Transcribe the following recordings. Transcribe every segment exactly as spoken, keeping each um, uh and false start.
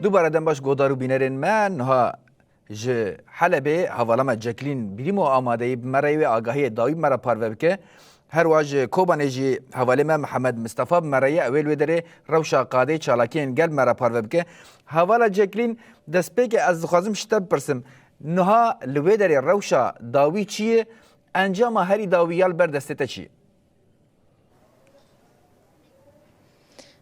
Dubare dem baş godar û bînerên me, niha ji Helebê hevala me Ceklîn Birîmo amadeyî bi me re wê agahiyê dawî bi me re parve bike. Her wiha ji Kobanê jî hevalê me Mihemed Mistefa bi me re ye, ew ê li wê derê rewşa qadê çalakiyên gel bi me re parve bike. Hevala Ceklîn, destpêkê ez dixwazim ji te bipirsim, niha li wê derê rewşa dawî çi ye? Encama herî dawî ya li ber destê te çi ye?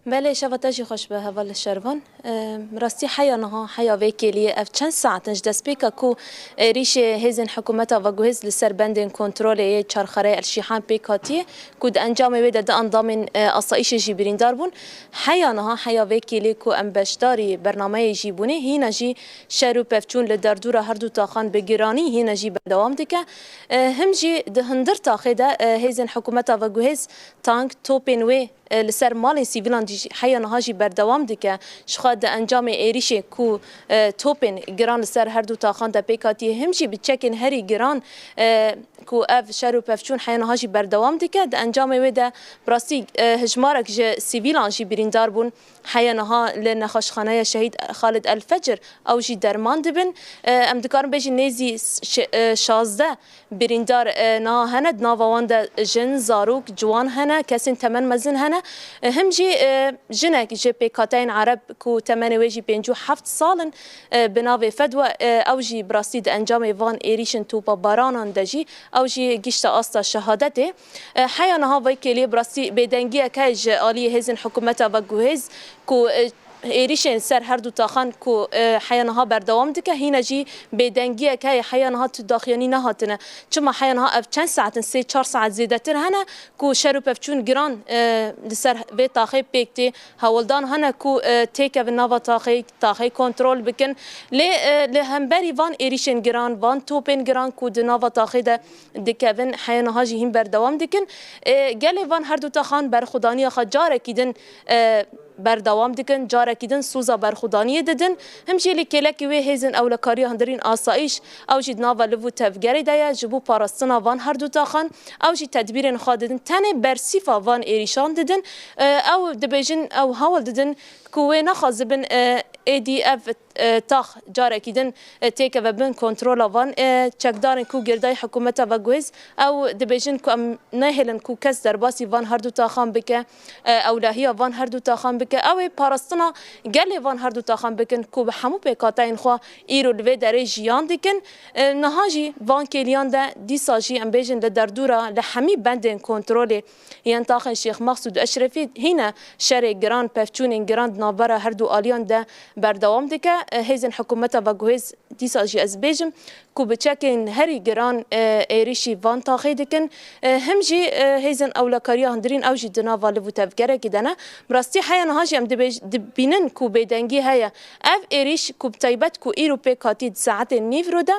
Belê, şeva te jî xweş be, heval Şervan. Em, rastî heya niha, heya vê kêliyê ev çend saet in ji destpêka ku êrîşê hêzên hikûmeta veguhêz li ser bendên kontrolê yê Çarxerê El Şîhan pêk hatiye, ku di encamê wê de du endamên, e, asayîşê jî birîndar bûn. Heya niha, heya vê kêliyê ku em beşdarî bernameyê jî bûne, hîna jî şer û pevçûn li derdora her du taxan bi giranî hîna jî berdewam dike. E, him jî di hundir taxê de, e, hêzên hikûmeta veguhêz tank, topên wê, e, li ser malên sivîlan jî heya niha jî berdewam dike. Jixwe di encamê êrîşê ku, e, topên giran li ser her du taxan de pêk hatiye, him jî bi çekên herî giran, e, ku ev şer û pevçûn heya niha jî berdewam dike. Di encamê wê de bi rastî, e, hijmarek ji sivîlan jî birîndar bûn. Heya niha li nexweşxaneya Şehîd Xalid El Fecir ew jî derman dibin. E, em dikarin bêjin nêzî ş-, e, şazdeh birîndar, e, niha hene. Di nava wan de jin, zarok, ciwan hene, kesên temen mezin hene. E, him jî, e, jinek ji pêkhateyên Ereb ku temenê wê jî pêncî û heft sal in, e, bi navê Fedwa, e, ew jî bi rastî di encamê van êrîşên topabaranan de jî ew jî gişte asta şehadetê. E, heya niha vê kêliyê bi rastî bêdengiyek heye ji aliyê hêzên hikûmeta veguhêz ku, e, êrîşên ser her du taxan ku, e, heya niha berdewam dike, hîna jî bêdengiyek heye, heya niha tu daxuyanî nehatine. Çima heya niha ev çend saet in, sê çar saet zêdetir hene ku şer û pevçûn giran, e, li ser vê taxê pêk tê, hewldan hene ku, e, têkevin nava taxê, taxê kontrol bikin. Lê, e, li hemberî van êrîşên giran, van topên giran ku di nava taxê de dikevin, heya niha jî hîn berdewam dikin. E, gelê van her du taxan berxwedaniya xwe carekî din, e, berdewam dikin, carekî din soza berxwedaniyê didin. Him jî li kêlekî wê hêzên ewlekariya hundirîn asayîş, ew jî di nava liv û tevgerê de ye, ji bo parastina van her du taxan, ew jî tedbîrên xwe didin. Tenê bersîfa van êrîşan didin. E, ew dibêjin, ew hewl didin ku wê nexwazibin, e, êdî ev, e, tax carekî din, e, têkeve bin kontrola van, e, çekdarên ku girêdayî hikûmeta veguhêz, ew dibêjin ku em nehêlin ku kes derbasî van her du taxan bike, e, ewlehiya van her du taxan bike. Ew ê parastina gelê van her du taxan bikin ku bi hemû pêkhateyên xwe îro li vê derê jiyan dikin. E, niha jî van kêliyan de dîsa jî em bêjin li derdora li hemî bendên kontrolê yên taxên Şêx Mexsûd Eşrefî hîne şerê giran, pevçûnên giran di navbera her du aliyan de berdewam dike. E, hêzên hikûmeta veguhêz dîsa jî ez bêjim ku bi çekên herî giran, e, êrîşî van taxê dikin. E, him jî, e, hêzên ewlekariya hundirîn ew jî di nava liv û tevgerekî de ne. Bi rastî heya niha jî em dibêj-, dibînin ku bêdengî heye. Ev êrîş ku bi taybet ku îro pêk hatî di saetên nîvro de,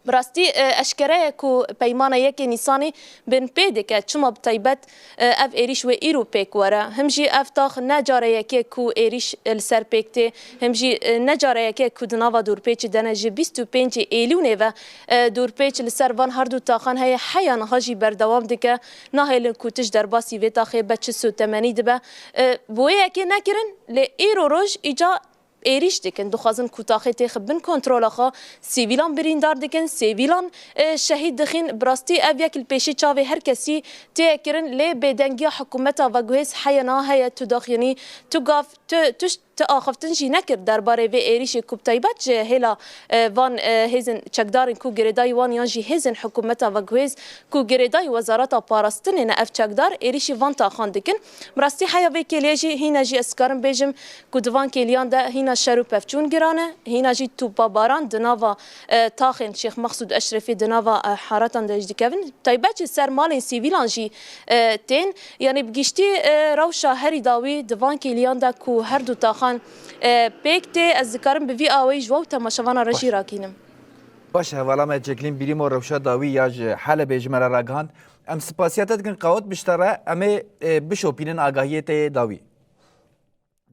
bi rastî, e, eşkere ye ku peymana yekê Nîsanê bin pê dike. Çima bi taybet, e, ev êrîş wê îro pêk were? Him jî ev tax ne cara yekê ku êrîş, e, li ser pêk tê. Him jî, e, ne cara yekê ku di nava dorpêçê de ne. Ji bîst û pêncê Êlûnê ve, e, dorpêç li ser van her du taxan heye. Heya niha jî berdewam dike. Nahêlin ku tişt derbasî vê taxê be çi sotemenî dibe. E, bi wê yekê nekirin, lê îro roj îca êrîş dikin, dixwazin ku taxê têxin bin kontrola xwe, sivîlan birîndar dikin, sivîlan, e, şehîd dixin. Bi rastî ev yek li pêşî çavê her kesî tê kirin, lê bêdengiya hikûmeta veguhêz heye niha heye, tu daxuyanî, tu gav, tu, tu, tu axiftin jî nekir derbarê vê êrîşê ku bi taybet ji hêla, e, van, e, hêzên çekdarên ku girêdayî wan yan jî hêzên hikûmeta veguhêz ku girêdayî wezareta parastinê ne ev çekdar êrîşî van taxan dikin. Bi rastî heya vê kêliyê jî hîna jî ez karim bêjim, ku di van kêliyan de hîna şer û pevçûn giran e, hîna jî tûpabaran di nava, e, taxên Şêx Mexsûd Eşrefî di nava, e, haretan de jî dikevin. Taybet jî ser malên sivîlan jî, e, tên. Yanî bi giştî, e, rewşa herî dawî di van kêliyan de ku her du taxan, e, pêk tê, ez dikarim bi vî awayî ji we û temaşevana re jî rakînim. Baş, hevala me Ceklîn Birîmo rewşa dawî ya ji Helebê ji me re ragihand. Em spasiya te dikin, qawet bişte re, em ê, e, bişopînin agahiyê te yê dawî.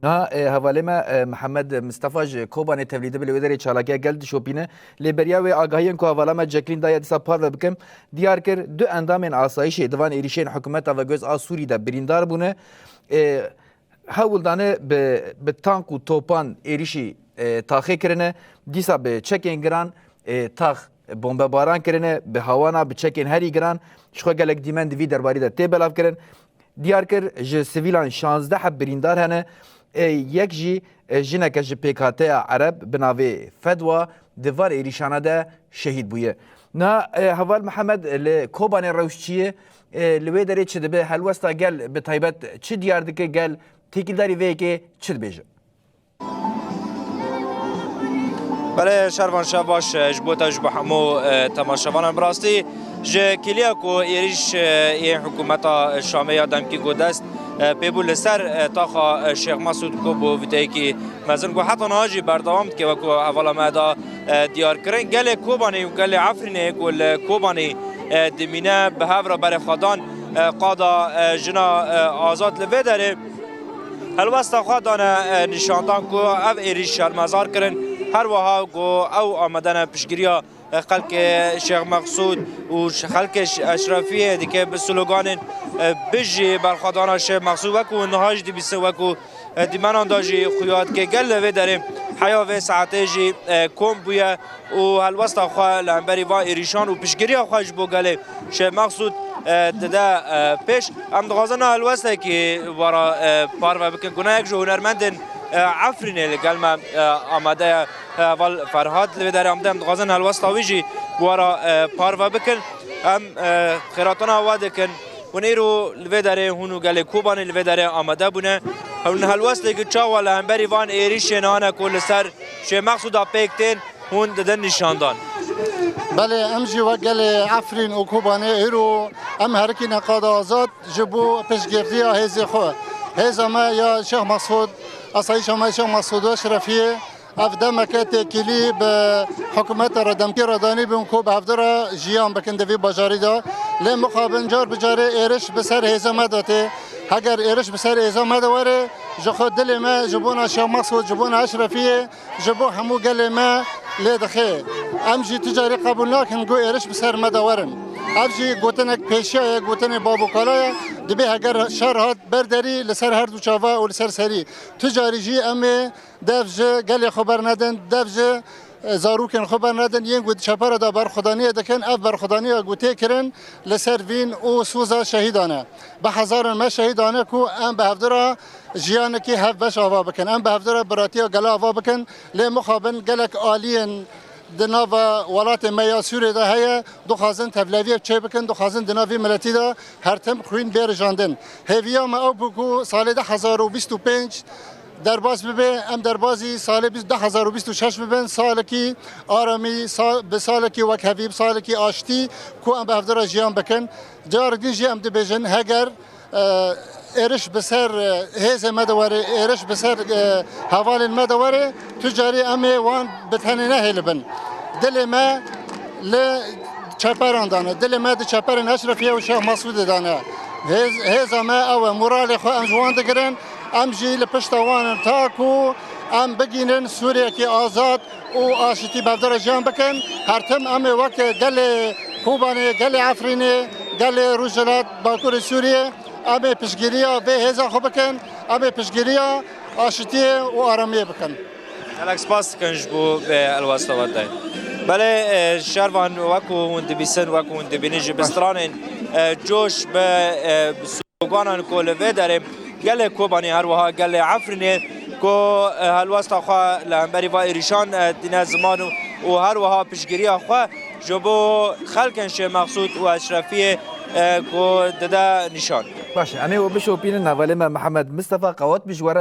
Niha, e, hevalê me, e, Mihemed Mistefa ji Kobanê tevlî dibe, li wê derê çalakiya gel dişopîne. Lê beriya wê agahiyên ku hevala me Ceklîn daye dîsa parve bikim, diyar kir, du endamên asayişê di van êrîşên hikûmeta veguhêz a Sûrî de birîndar bûne. E, Hewl dane bi, bi tank û topan êrîşî, e, taxê kirine. Dîsa bi çekên giran, e, tax bombebaran kirine, bi hawana, bi çekên herî giran. Ji xwe gelek dîmen di vî derbarî de tê belavkirin. Diyar kir, ji sivîlan şazdeh heb birîndar hene. E, yek jî, e, jineke ji pêkhateya Ereb bi navê Fedwa di van êrîşana de şehîd bûye. Na, e, heval Mihemed, li Kobanê rewş çi ye? E, li wê derê çi dibe? Helwesta gel bi taybet çi diyar dike? Gel têkildarî vê yekê çi dibêje? Belê, Şervan, şev baş, e, ji bo te, ji bo hemû, e, temaşevanan. Bi rastî ji kiliya ku êrîş, e, yên hikûmeta Şamê ya demkî ku dest, e, pê bû li ser, e, taxa, e, Şêx Mesûd ku bû vîteyekî mezin ku heta niha jî berdewam dike, wekî hevala me da, e, diyar kirin. Gelê Kobanê û gelê Efrînê ku li Kobanê, e, dimîne, bi hev re berê xwe dan, e, qada, e, jina, e, azad li vê derê. Helwesta xwe dane, e, nîşandan ku ev êrîş şermezar kirin, her wiha ku ew amade ne piştgiriya, e, xelkê Şêx Mexsûd û ş-, xelkê ş-, Eşrefiyê dike bi sloganên, e, Bijî berxwedana Şêx Mexsûd, wekû niha jî dibîsin, wekû, e, dîmenan da jî xuya dike. Gel li vê derê heya vê saetê jî, e, kom bûye û helwesta xwe li hemberî van êrîşan û piştgiriya xwe ji bo gelê Şêx Mexsûd, e, dide, e, pêş. Em dixwazin niha helwestekî wara, e, parve bikin. Ku ne yek ji hunermendên, e, Efrînê li gel me, e, amade ye. E, heval Ferhat li vê derê amade. Em dixwazin helwesta wî jî wara, e, parve bikin. Em, e, xêratina we dikin. Hûn îro li vê derê, hûn û gelê Kobanê li vê derê amade bûne. Hûn helwestekî çawa li hemberî van êrîşên hane ku li ser Şêx Mexsûda pêk tên, hûn didin nîşandan? Belê, em jî wek gelê Efrîn û Kobanê îro em herikîne qada azad ji bo piştgiriya hêzê xwe. Hêza me ya Şêx Mesûd, Asayîşa me Şêx Mesûd Eşrefiyê, ev demeke têkilî bi hikûmeta re demkî re danî bûn ku bi hevdira jiyan bikin di vî bajarî de. Lê mixabin car bi carê êriş bi ser hêza me de tê. Heger êriş bi ser hêza me de were, ji xwe dilê me ji bona Şêx Mesûd, ji bona Eşrefiyê, ji bo hemû gelê me lê dixê. Em jî tu carî qebûl nakin ku êriş bi ser me de werin. Ev jî gotinek pêşiya ye, gotinê bav û kala ye. Dibê heger şer hat ber derî, li ser her du çava û li ser serî. Tu carî jî em ê dev ji gelê xwe bernedin, dev ji, e, zarokên xwe bernedin. Yên ku di çepera de berxwedaniyê dikin, ev berxwedaniya ku tê kirin li ser vîn û soza şehîdan e. Bi hezaran me şehîd dane ku em bi hevdira jiyanekî hevbeş ava bikin. Em bi hevdira biratiya gela ava bikin. Lê mixabin gelek aliyên di nava welatê me ya Sûriyê de heye, dixwazin tevleviyê çê bikin, dixwazin di nav vî miletî de her tim xwîn bê rijandin. Hêviya me ew bû ku salê du hezar û bîst û pênc derbas bibe, em derbazî salê bîst, du hezar û bîst û şeş bibin, salekî aramî, sa-, bi salekî wekhevî, bi salekî aştî ku em bi hevdira jiyan bikin. Carek din jî em dibêjin, heger, e, êriş bi ser, e, hêzê me de were, êriş bi ser, e, hevalên me de were, tu carî em ê wan bi tenê nehêlibin. Dilê me li çeperan de ne, dilê me di çeperên Eşrefiyê û Şêx Mesûdê de ne. Hêz-, hêza me ew e, moralê xwe em ji wan digirin, em jî li pişta wan in ta ku em bigihînin Sûriyekî azad û aşitî bi hevdira jiyan bikin. Her tim em ê weke gelê Kobanê, gelê Efrînê, gelê Rojhilat Bakurê Sûriyê, em ê piştgiriya vê hêza xwe bikin, em ê piştgiriya aşitiyê û aramiyê bikin. Gelek spas dikin ji bo vê helwesta we de. Belê, e, Şervan, wekû hûn dibîsin, wekû hûn dibînin, ji bi stranên, e, coş bi, e, bi sloganan ku li vê derê gelê Kobanê, her wiha gelê Efrînê ku, e, helwesta xwe li hemberî va êrîşan, e, dîne ziman û, û her wiha piştgiriya xwe ji bo xelkên Şêx Mexsûd û Eşrefiyê, e, ku dide nîşan. Baş e, em ê we bişopînin, hevalê me Mihemed Mistefa qewat bi ji we re.